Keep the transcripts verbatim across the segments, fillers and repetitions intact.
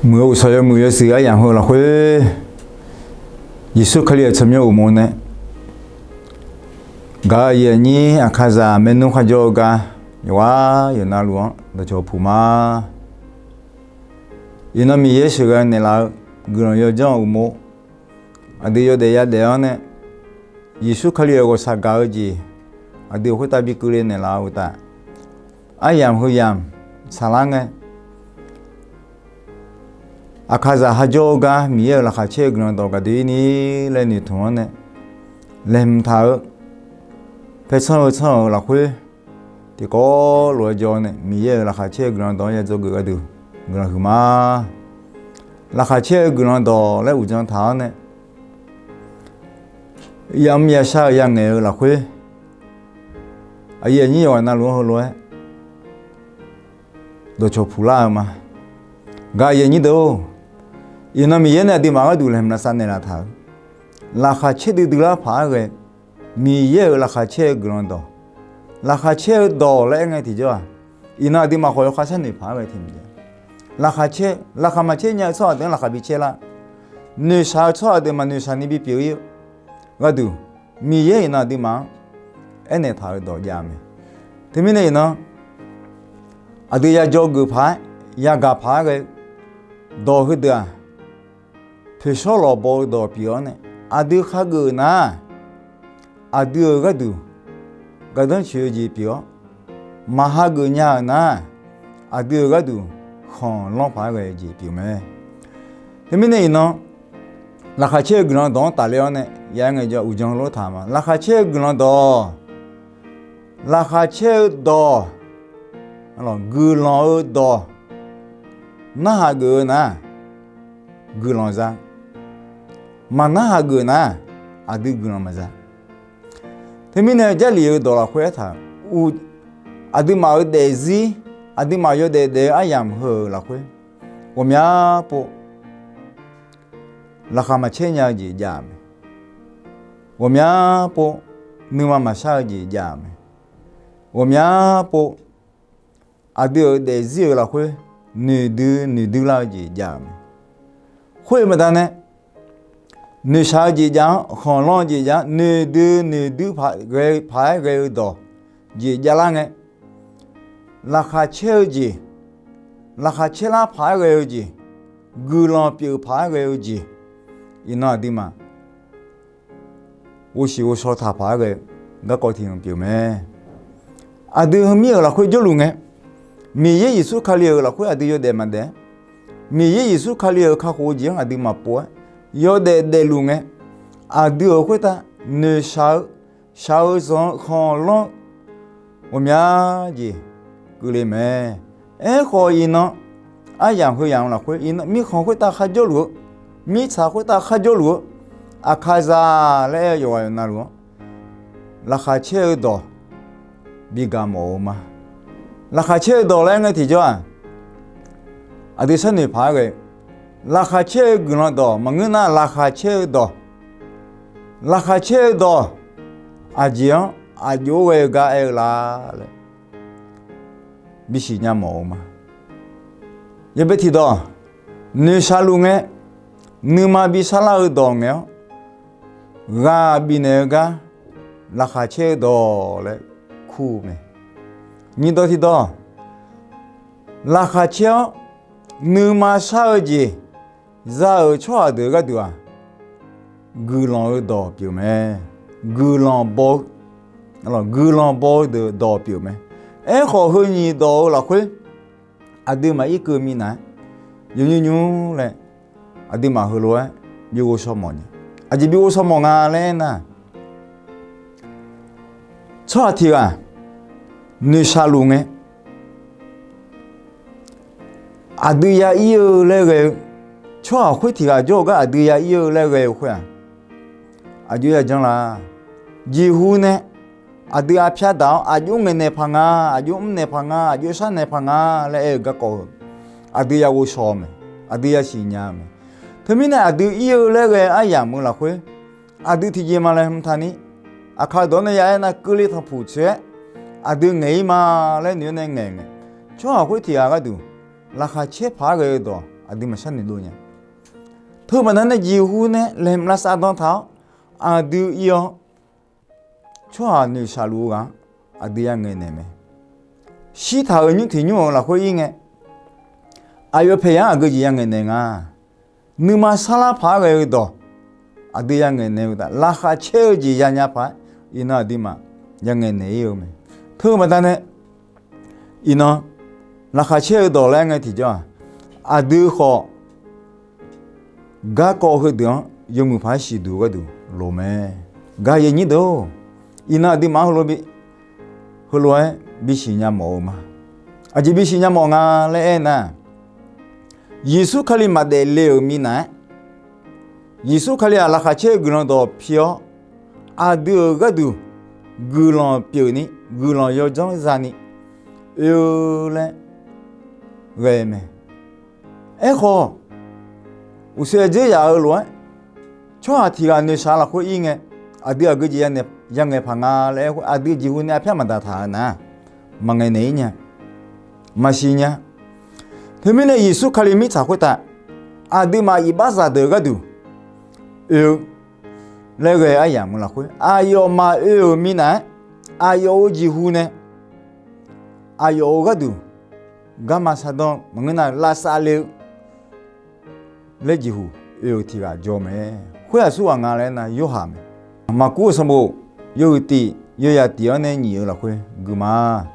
Muiq-eu uqshawq yawmuiq yawshuif aryamq heu lafkhoer, Yeqsur Kali-euq tsawrmyanr uqmov nae gaq-eu aqyuif aqnyir Aqkaqzaq maernmr kharjawr-eu gar yawqghaq yawqnavluf-anr dawqcawq puq ma. Iqnan Miqyaer sheuqghae naeqlaf-eu guiqlanq yawjanr-eu uqmov, aqdui yawdaef yadaef-awr nae, Yeqsur Kali-euq ghawqshaq gaq-eu jeq aqdui khoertav bi keuvle naeqlaf-eu uqtaf, aryamq heu yamq saqlar ngae, Aqkaqzaq kharjawr-eu gar Miqyaer-euq laqkhaq caer-eu guiqlanq dawq gaqdoe-ir ni laer noeqtmq-anr nae, laeqhmq taq-eu paertsanr-eu tsanr-euq lafkhoer tiqkawv lof-aer jawr nae, Miqyaer-euq laqkhaq caer-eu guiqlanq dawq-anr ya dzawgeuf gharduq guiqlanq huiqma. Laqkhaq caer-eu guiqlanq dawq laer uqdzan taq-awr nae, yamr yashar-eu yangaeq-eu lafkhoer, aqyuif aqnyir yawqghaq navluf-anr heulof-aer dawqcawq puq lar-eu ma. Gaq aqyuif aqnyir deuq-or, iqnan Miqyaer nae aqduimaf gharduq laeqhmq lavsav naeqlaf taq-euq laqkhaq caer duidui lar paq-aer ghae, Miqyaer-euq laqkhaq caer-eu guiqlanq dawq, laqkhaq caer-eu dawq laer aer ngae tiqjawr-aq, iqnan aqduimaf khawf yawkhav sharnoeq paq-aer ghae tiq mq jav. Laqkhaq caer, laqkhaq maqcaer nya-eu tsawrhaq deuq-anr laqkhaq bi caer lar, noeqshaq-eu tsawrhaq deuq maqnoeqshaq ni bi pyeuf-ir-eu gharduq, Miqyaer iqnan aqduimaf-anr aernaeq taq-euq dawq jav mae. Teumirnae iqnan aqdui ya dzawgeuf paq-aer, yagaq paq-aer ghae-eu dawq heudeuq-aq, poeqshawr lawqbaw-eu dawq pyeuf-awr nae, aqdui khageuf nar, aqdui-euq gharduq gardanr coeq-eu jeq pyeuf-awr, maq hageuf nya-euq nar, aqdui-euq gharduq khanqlanr paq-aer ghae-eu jeq pyeuf mae. Teumirnae iqnan laqkhaq caer-eu guiqlanq dawq-anr tafler-awr nae ya aer ngae jawr uqdzan lof taq ma. Laqkhaq caer-eu guiqlanq dawq, laqkhaq caer-eu dawq, guiqlanq-eu dawq narhaq geuf-eu nar, guiqlanq za. Maq narhaq geuf nar, aqdui guiqlanq maqza. Teumirnae Jarlif-eu dawq lafkhoer aertaq-euq, aqduimaf-euq daefzir, aqduimaf yawdaef daef-eu aryamq heu-euq lafkhoer, ghawqmya pov laqkhaq maqcaer nya-eu jeq jav-euq mae. Ghawqmya pov nuima maqshar-eu jeq jav-euq mae. Ghawqmya pov aqdui-euq daefzir-euq lafkhoer noeqdui noeqdui lar-eu jeq jav-euq mae. Khoer-eu baqdanae, noeqshaq-eu jeq jav-anr, khanqlanr-eu jeq jav-anr, noeqdui noeqdui paq-aer ghae-eu dawq jeq javlar ngae, laqkhaq caer-eu jeq, laqkhaq caer lar paq-aer ghae-eu jeq, guiqlanq pyeuf paq-aer ghae-eu jeq, iqnan aqduimaf ghovshiq ghovshaw taq paq-aer ghae-eu garkawv tiq hmq pyeuf mae. Aqdui heumir-euq lafkhoer jawrluf ngae, Miqyaer Yeqsur Kali-euq lafkhoer aqdui yawdaef maqdaef-aer, Miqyaer Yeqsur Kali-euq kakhof-eu jeq-anr aqdui maqpov-aer, yawdaef daefluf ngae, aqdui-euq khoertav noeqshaq-eu, shaq-eu zanq-eu khanqlanr-eu ghawqmya jeq keuvle mae. Aerkhawf iqnan aryamq heu yamq lafkhoer iqnan mirkhanq khoertav kharjawrluf-eu, mirtsaq khoertav kharjawrluf-eu, Aqkaqzaq laer aer-eu yawqghaq yawqnavluf-anr laqkhaq caer-eu dawq bi gaq mawf-eu ma. Laqkhaq caer-eu dawq laer aer ngae tiqjawr-aq, aqdui sharnoeq paq-aer ghae, laqkhaq caer-eu guiqlanq dawq maqngeur nar, laqkhaq caer-eu dawq, laqkhaq caer-eu dawq aqjeq-anr aqjox-aer ghae-eu gar aer-eu la laer bisiq nya mawf-eu ma. Yawbae tiqdawq, noeqshaq luf ngae, nuima bi sharlar-eu dawq ngae-awr, ghaq bifnaeq-eu gar laqkhaq caer-eu dawq laer kur-eu mae. Nyiqdawq tiqdawq, laqkhaq caer-awr nuima shar-eu jeq za-euq tsawrhaq deuq gharduq-aq, guiqlanq-eu dawq pyeuf mae. Guiqlanq baw-eu, guiqlanq baw-eu deuq dawq pyeuf mae. Aerkhawf heu nyiq dawq-eu lafkhoer aqdui maqir keuv minav-aer, yawqnymr nymr laer aqduimaf heulof-aer bi ghovshaw mawf nya. Aqjeq bi ghovshaw mawf nga laer aernar, tsawrhaq tiq ghaq noeqshaq luf ngae, aqdui ya ir-eu laer ghae-eu, tsawrhaq khoer tiq ghaq jawr-eu gar aqdui ya ir-eu laer ghae-eu khoer-aq, aqjox ya janr la. Jeqhu nae aqdui arpyar daq-awr aqjox ngaeqnaeq paq nga, aqjox mrnaeq paq nga, aqjox sharnaeq paq nga laer aer-eu garkawv-eu, aqdui ya ghovshaw-eu mae, aqdui ya siqnya-eu mae. Teumirnae aqdui ir-eu laer ghae-eu aryamq-eu lafkhoer, aqdui tiqjeq maqlaeqhmq taqni, aqkar dawq nae ya aernar keuvle tanqpuq tsoeq-aer aqdui ngaeq-ir ma laer noeq-aer nae ngaeq ngae, tsawrhaq khoer tiq ghaq gharduq laqkhaq caer paq-aer ghae-eu dawq aqdui maqshar noeqdov nya. Teu baqdanae jeqhu nae laeqhmq lavsav dan taq-awr, aqdui ir-awr, tsawrhaq noeqshaq luf-eu ghaq-anr aqdui yangaeqnaeq mae. Shirtaq-euq nymr tiq nymr-euq lafkhoer ir ngae, aqyawf paeq yar aqgeu jeq yangaeqnaeq nga. Nuima sarlar paq-aer ghae-eu dawq aqdui yangaeqnaeq-eu taf, laqkhaq caer-eu jeq yanya paq-aer iqnan aqduimaf yangaeqnaeq ir-eu mae. Teu baqdanae iqnan laqkhaq caer-eu dawq laer ngae tiqjawr-aq, aqdui khawf garkawv heudeuq-anr yawmuiq paq-aer siqduq gharduq loq mae. Gaq-eu nyir deuq-or, iqnan aqduimaf-anr heulof-aer bi, heulof-aer bisiq nya mawf-eu ma. Aqjeq bisiq nya mawf nga laer aernar, Yeqsur Kali maqdaef le-euq minav-aer, Yeqsur Kali-aq laqkhaq caer-eu guiqlanq dawq pi-awr, aqdui-euq gharduq guiqlanq pyeufni, guiqlanq yawdzanr zani oe-eu laer ghae mae. Aerkhawf, uqshoe aqdzer yaf-eu lof-aer, tsawrhaq tiq ghaq noeqshaq lafkhoer ir ngae, aqdui aqgeu jeq yangaeq paq nga laer aer-eu, aqdui jeqhu nae arpyar maqdaq taq-eu nar, maqngaeq naeq-ir nya, maqsiq nya. Teumirnae Yeqsur Kali mirtsaq khoertav aqduimaf iqbaxzaq deuq gharduq oe-eu laer ghae-eu aryamq-eu lafkhoer, aqyawfmaf oe-euq minav-aer, aqyawf-euq jeqhu nae aqyawf-euq gharduq garma sardanr maqngeur nar lavsav le-eu laer jeqhu oe-euq tiq ghaq jawr mae. Khoer aqsurghaq nga laer nar, Yorhaq mae. Maqkur-euq sanqbof yawhuiq tif, yawyaq tif-anr nae nyiq-eu lafkhoer gui ma.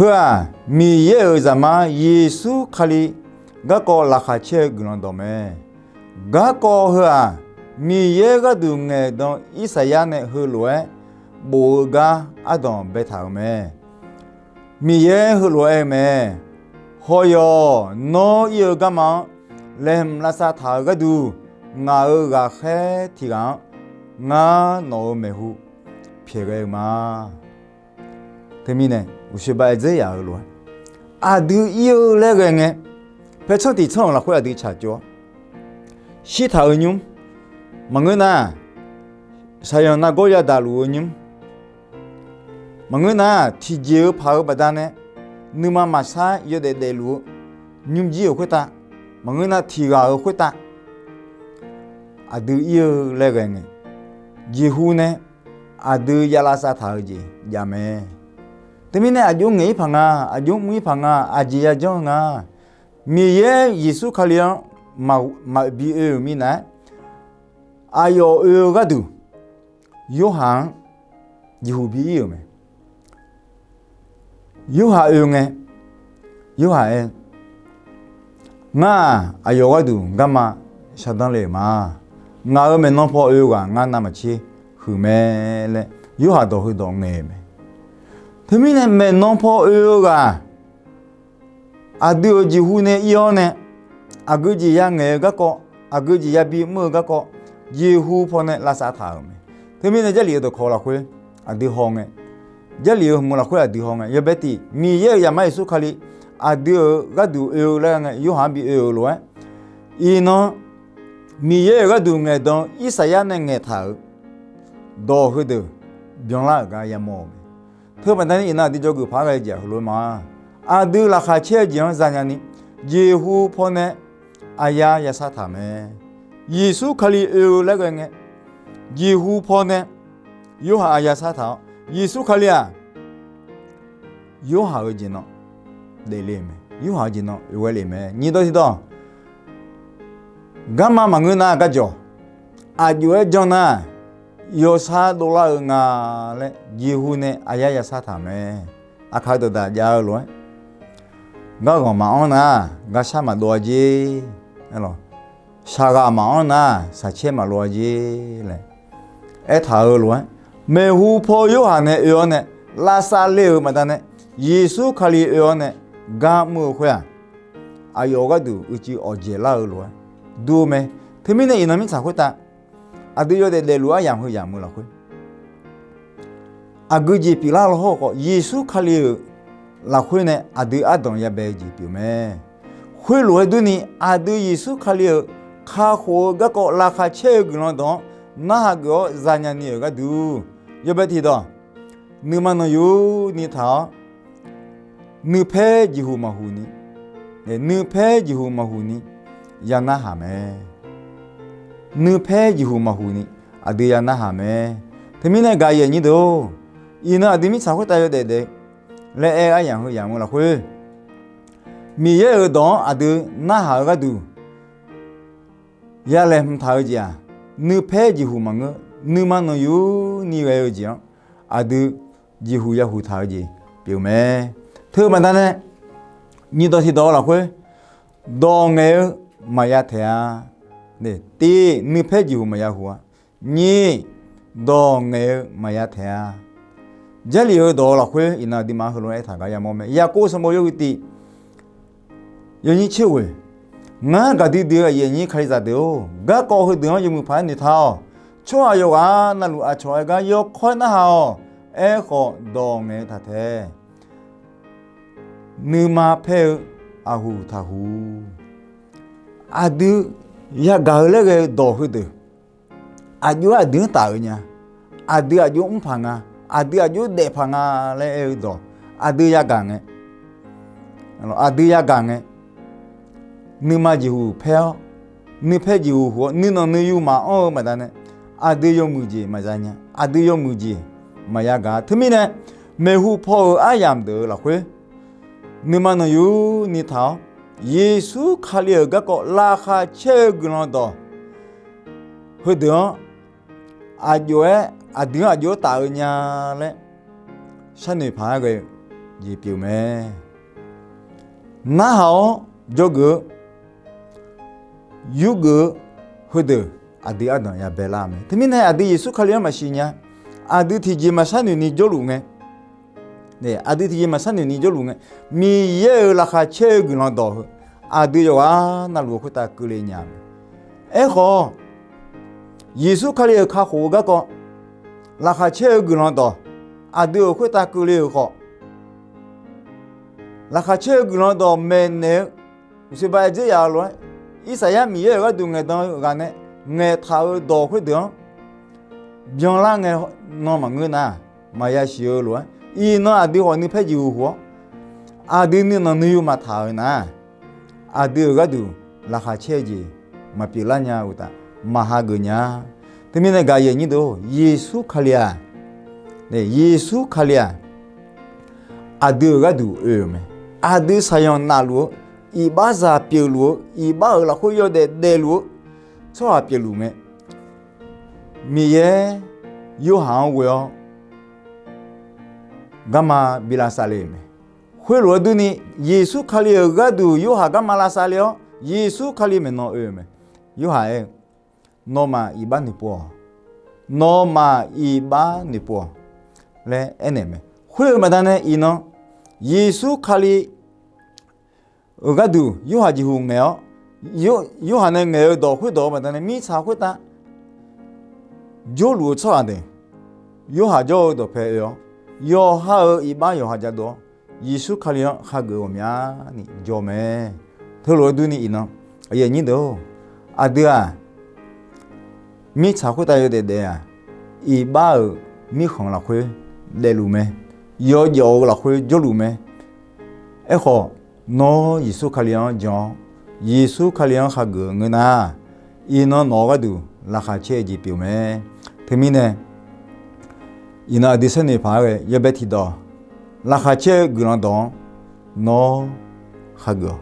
Heu-aq, Miqyaer-euq Zaqmar Yeqsur Kali garkawv laqkhaq caer-eu guiqlanq dawq mae. Garkawv heu-aq, Miqyaer gharduq ngaeqdan Irsaqyar nae heulof-aer bof-eu gar ardanq baetaq-euq mae. Miqyaer heulof-aer aer-eu mae. Hawq-awq, nawr ir-eu garma-anr laeqhmq lavsav taq-euq gharduq, ngaq-euq ghaqkhaer tiq ghaq-anr ngar nawq-euq maeqhu pyaeqghae-eu ma. Teumirnae uqshoe bav-aer dzer yaf-eu lof-aer, aqdui ir-eu laer ghae ngae, paertsanr tiq tsanr-euq lafkhoer aqdui tsaqtsov-awr, shirtaq-euq nymr maqngeur nar, shaqyanq nargawr yadaq luf-eu nymr maqngeur nar, tiqjeq-eu paq-eu baqdanae nuima maqsar yawdaef daefluf-eu nymrjir-euq khoertav maqngeur nar, tiq ghaq-euq khoertav aqdui ir-eu laer ghae ngae, jeqhu nae aqdui ya lavsav taq-eu jeq jav mae. Teumirnae aqjox ngaeq-ir paq nga, aqjox mr-ir paq nga, aqjeq yajanr-eu nga. Miqyaer Yeqsur Kali-anr maqbi oe-euq minav-aer, aqyawf oe-eu gharduq Yorhaq-anr jeqhu bi ir-euq mae. Yorhaq oe ngae, Yorhaq aer, ngar-aq aqyawf gharduq garma shardanr le-euq ma. Ngaq-euq maeqnan paw oe-eu ghaq ngar navmaqtser huiq mae laer Yorhaq dawq heudawq ngaeq-eu mae. Teumirnae maeqnan paw oe-eu ghaq aqdui-euq jeqhu nae ir-awr nae, aqgeu jeq yangaeq-eu garkawv, aqgeu jeq yabi mr-eu garkawv, jeqhu pawnae lavsav taq-euq mae. Teumirnae Jarlif-eu dawqkawq lafkhoer aqdui haw ngae, Jarlif-eu hmq lafkhoer aqdui haw ngae, yawbae tif Miqyaer-euq Zaqmar Yeqsur Kali aqdui-euq gharduq oe-eu laer ngae, Yorhaq-anr bi oe-euq lof-aer, iqnan Miqyaer-euq gharduq ngaeqdan Irsaqyar nae ngaeqtaq-euq dawq heudeuq byanlar-euq gar yamawr-eu mae. Teu baqdanae iqnan aqdui dzawgeuf paq-aer ghae-eu jeq heulof-aer ma. Aqdui laqkhaq caer-eu jeq-anr zanya ni, jeqhu pawnae aqyar yasar taq mae. Yeqsur Kali oe-eu laer ghae ngae, jeqhu pawnae Yorhaq aqyar sar taq-awr, Yeqsur Kali-aq Yorhaq-euq jeq nan daefle-euq mae. Yorhaq-euq jeq nan oe ghae le mae. Nyiq dawq tiq dawq, garma maqngeur nar garjawq, aqjox-aer jan nar yawsar dovlar-eu nga laer jeqhu nae aqyar yasar taq mae. Aqkaq dawqdaq jav-eu lof-aer, garghanq maqanr nar garshar maqdov-a jer. Shaqghaq maqanr nar shaqcaer maqlov-a jer laer aertaq-eu lof-aer, maeqhu paw Yorhaq nae oe-awr nae, lavsav le-euq baqdanae, Yeqsur Kali oe-awr nae gar mr-eu khoer-aq, aqyawf gharduq uicuiv awqdzaeq lar-eu lof-aer dur-eu mae. Teumirnae iqnan mirtsaq khoertav aqdui yawdaef daefluf aryamq heu yamq-eu lafkhoer aqgeu jeq pyeuflar law hawr-eu khawf, Yeqsur Kali-euq lafkhoer nae aqdui ardanq yabae-eu jeq pyeuf mae. Khoerlof-aer durni, aqdui Yeqsur Kali-euq kakhof-eu garkawv laqkhaq caer-eu guiqlanq dawq-anr narhaq geuf-awr zanya ni-euq gharduq, yawbae tiq dawq, nuima nanqyuni taq-awr, nuipaer jeqhuq maqhuq ni, nuipaer jeqhuq maqhuq ni ya narhaq mae. Nuipaer jeqhuq maqhuq ni aqdui ya narhaq mae. Teumirnae gaq yaeq nyir deuq-or, iqnan aqdui mirtsaq khoertav yawdaef daef-eu laer aer-eu aryamq heu yamq-eu lafkhoer, Miqyaer-euq dawq-anr aqdui narhaq-eu gharduq ya laeqhmq taq-eu jeq-aq, nuipaer jeqhuq maqngeur. Nuima nanqyur ni ghae-eu jeq-anr aqdui jeqhuq yahuq taq-eu jeq pyeuf mae. Teu baqdanae nyiqdawq tiqdawq-eu lafkhoer, dawq ngaeq-eu maqya taeq-a. Tiv, nuipaer jeqhuq maqya huq-a. Nyiq, dawq ngaeq-eu maqya taeq-a. Jarlif-eu dawq-eu lafkhoer iqnan aqduimaf heulof-aer aertaq gar yamawr mae. Yaqkov sanqbof yawhuiq tiq yawnyir tser ghoeq, ngar gaqdui dui-eu aqyuif aqnyir Kalizaq deuq-or, garkawv heudeuq-anr yawmuiq paq-aer noeqtaq-awq. Tsawrhaq yawqghaq navluf aqcawq-aer gar yawkawr-aer narhaq-awq. Aerkhawf, dawq ngaeq-eu taq taeq. Nuima paer-eu aqhuq taqhuq. Aqdui yagaq-eu laer ghae-eu dawq heudeuq, aqjox-aer aqdui-anr taf-eu nya, aqdui aqjox mrpaq nga, aqdui aqjox daefpaq nga laer aer-eu dawq, aqdui yagaq ngae, aqdui yagaq ngae, nuima jeqhuq paer-awr, nuipaer jeqhuq huq-awr, nuinanq nuiyu maqanr-eu baqdanae, aqdui yawmuiq jeq maqza nya, aqdui yawmuiq jeq maqya gaq. Teumirnae, maeqhu paw-euq aryamq deuq-eu lafkhoer, nuima nanqyur ni taq-awr, Yeqsur Kali-euq garkawv laqkhaq caer-eu guiqlanq dawq heudeuq-anr aqjox-aer aqdui-anr aqjox-aer taf-eu nya laer sharnoeq paq-aer ghae-eu jeq pyeuf mae. Narhaq-awr dzawgeuf-eu, yurgeuf-eu heudeuq aqdui ardanq yabae lar-eu mae. Teumirnae aqdui Yeqsur Kali-anr maqsiq nya, aqdui tiqjeq maqsharnoeq ni jawrluf ngae, aqdui tiqjeq maqsharnoeq ni jawrluf ngae, Miqyaer-euq laqkhaq caer-eu guiqlanq dawq heu aqdui yawqghaq navluf-eu khoertav keuvle nya mae. Aerkhawf, Yeqsur Kali-euq kakhof-eu garkawv laqkhaq caer-eu guiqlanq dawq aqdui-euq khoertav keuvle-euq khawf, laqkhaq caer-eu guiqlanq dawq maeqnaeq-eu, uqshoe ba aer dzer yaf-eu lof-aer, Irsaqyar Miqyaer-euq gharduq ngaeqdan-eu ghaq nae ngaeqtaq-eu dawq khoerdeuq-anr byanlar ngae nan maqngeur nar, maqya siq-eu lof-aer, iqnan aqdui khawf nuipaer jeqhuq huq-awr, aqdui nuinanq nuiyu maqtaq-eu nar, aqdui-euq gharduq laqkhaq caer-eu jeq maqpyeuf lar nya-eu uqtaf, maqhageuf nya. Teumirnae gaqyaeq nyir deuq-or, Yeqsur Kali-aq, Yeqsur Kali-aq, aqdui-euq gharduq oe-euq mae. Aqdui saqyanq nafluf-eu, iqbaxzaq pyeufluf-eu, iqbax-euq lafkhoer yawdaef daefluf-eu tsawrhaq pyeufluf ngae, Miqyaer Yorhaq-anr ghoe-awr garma bi lavsav le-euq mae. Khoerlof-aer durni, Yeqsur Kali-euq gharduq Yorhaq garma lavsav le-awr, Yeqsur Kali maeqnan oe-euq mae. Yorhaq aer-eu, Nawmaf iqbax noeqpov-awq. Nawmaf iqbax noeqpov-awq laer aernaeq mae. Khoer-eu baqdanae iqnan, Yeqsur Kali-euq gharduq Yorhaq jeqhuq ngaeq-awr, Yorhaq nae ngaeq-eu dawq khoerdawq-eu baqdanae mirtsaq khoertav jawrluf-eu tsawrhaq deuq, Yorhaq jawr-eu dawqpae oe-awr, yawqha-euq iqbax yawqha jadov-awr, Yeqsur Kali-anr khageuf ghawqmyani jawr mae. Teulof-aer durni iqnan, aqyuif aqnyir deuq-or, aqdui-aq, mirtsaq khoertav yawdaef daef-aq, iqbax-euq mirkhanq lafkhoer daefluf mae. Yawjawf-eu lafkhoer jawrluf mae. Aerkhawf, nawr Yeqsur Kali-anr jan-awr, Yeqsur Kali-anr khageuf ngeur nar, iqnan nawq-eu gharduq laqkhaq caer-eu jeq pyeuf mae. Teumirnae, iqnan aqdui sharnoeq paq-aer ghae yawbae tiqdawq, laqkhaq caer-eu guiqlanq dawq-anr nawr khageuf-awq.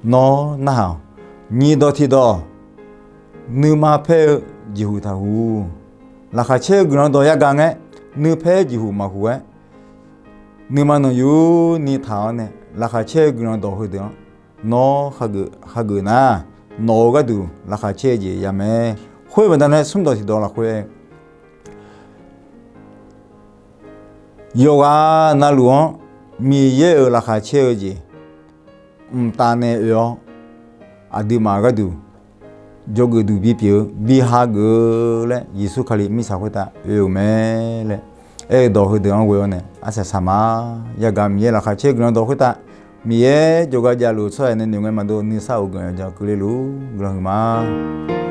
Nawr narhaq-awq. Nyiq dawq tiqdawq, nuima paer-eu jeqhuq taqhuq. Laqkhaq caer-eu guiqlanq dawq yagaq ngae, nuipaer jeqhuq maqhuq-aer, nuima nanqyur ni taq-awr nae laqkhaq caer-eu guiqlanq dawq heudeuq-anr nawr khageuf nar, nawq-eu gharduq laqkhaq caer-eu jeq ya mae. Khoer baqdanae smr dawq tiqdawq lafkhoer-aer, yawqghaq navluf-anr Miqyaer-euq laqkhaq caer-eu jeq mqtav nae oe-awr, aqduimaf gharduq jawrgeuf duq bipyeuf-eu bi hageuf-eu laer Yeqsur Kali mirtsaq khoertav oe-euq mae laer aer-eu dawq heudeuq-anr ghoe-awr nae arsaq saq ma. Yagaq Miqyaer laqkhaq caer-eu guiqlanq dawq khoertav, Miqyaer jawrgar javluf-eu tsawrhaq nae noeq ngae maqdov nuisar of guiqlanq yawjan keuvle luf guiqlanq huiqma.